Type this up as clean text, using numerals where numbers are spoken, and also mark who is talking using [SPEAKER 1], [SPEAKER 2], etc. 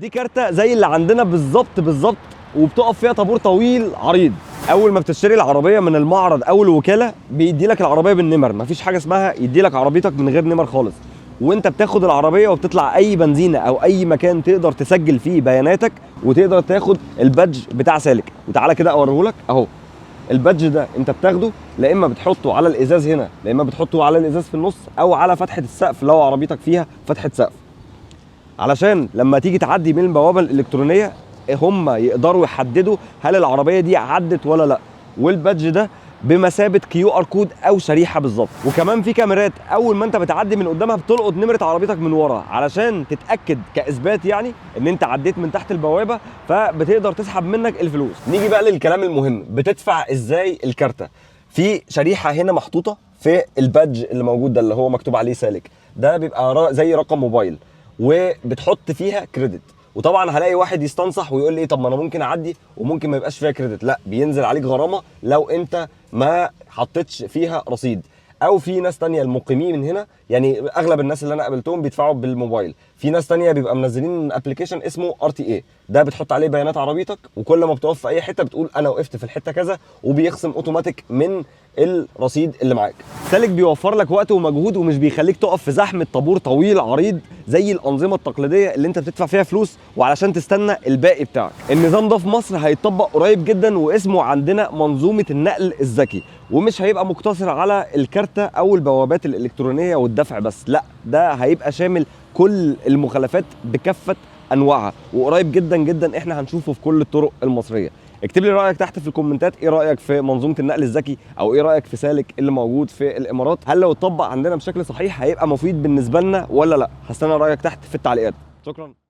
[SPEAKER 1] دي كارتة زي اللي عندنا بالظبط بالظبط، وبتقف فيها طابور طويل عريض. اول ما بتشتري العربية من المعرض او الوكالة بيدي لك العربية بالنمر، مفيش حاجة اسمها يدي لك عربيتك من غير نمر خالص. وانت بتاخد العربية وبتطلع اي بنزينة او اي مكان تقدر تسجل فيه بياناتك وتقدر تاخد ال badge بتاع سالك. وتعالى كده اوريهولك اهو. ال badge ده انت بتاخده، لا اما بتحطه على الازاز هنا، لا اما بتحطه على الازاز في النص، او على فتحه السقف لو عربيتك فيها فتحه سقف، علشان لما تيجي تعدي من البوابة الالكترونية هم يقدروا يحددوا هل العربية دي عدت ولا لا. وال badge ده بمثابة QR code او شريحة بالظبط. وكمان في كاميرات اول ما انت بتعدي من قدامها بتلقط نمره عربيتك من ورا علشان تتاكد كاثبات يعني ان انت عديت من تحت البوابة، فبتقدر تسحب منك الفلوس. نيجي بقى للكلام المهم، بتدفع ازاي الكارته؟ في شريحة هنا محطوطة في ال badge اللي موجود ده اللي هو مكتوب عليه سالك، ده بيبقى زي رقم موبايل وبتحط فيها credit. وطبعا هلاقي واحد يستنصح ويقول لي إيه، طب ما انا ممكن اعدي وممكن ما يبقاش فيها credit. لا، بينزل عليك غرامة لو انت ما حطيتش فيها رصيد. او في ناس تانية المقيمين من هنا، يعني اغلب الناس اللي انا قابلتهم بيدفعوا بالموبايل، في ناس تانية بيبقى منزلين application اسمه RTA، ده بتحط عليه بيانات عربيتك، وكل ما بتقف في اي حتة بتقول انا وقفت في الحتة كذا، وبيخصم اوتوماتيك من الرصيد اللي معاك. سالك بيوفر لك وقت ومجهود، ومش بيخليك تقف في زحمة طابور طويل عريض زي الانظمة التقليدية اللي انت بتدفع فيها فلوس وعلشان تستنى الباقي بتاعك. النظام ده في مصر هيتطبق قريب جدا، واسمه عندنا منظومة النقل الذكي، ومش هيبقى مقتصر على الكارتة او البوابات الالكترونية والدفع بس، لا ده هيبقى شامل كل المخالفات بكافة انواعها، وقريب جدا جدا احنا هنشوفه في كل الطرق المصرية. اكتب لي رايك تحت في الكومنتات، ايه رايك في منظومة النقل الذكي، او ايه رايك في سالك اللي موجود في الامارات؟ هل لو اتطبق عندنا بشكل صحيح هيبقى مفيد بالنسبة لنا ولا لا؟ هستنى رايك تحت في التعليقات. شكرا.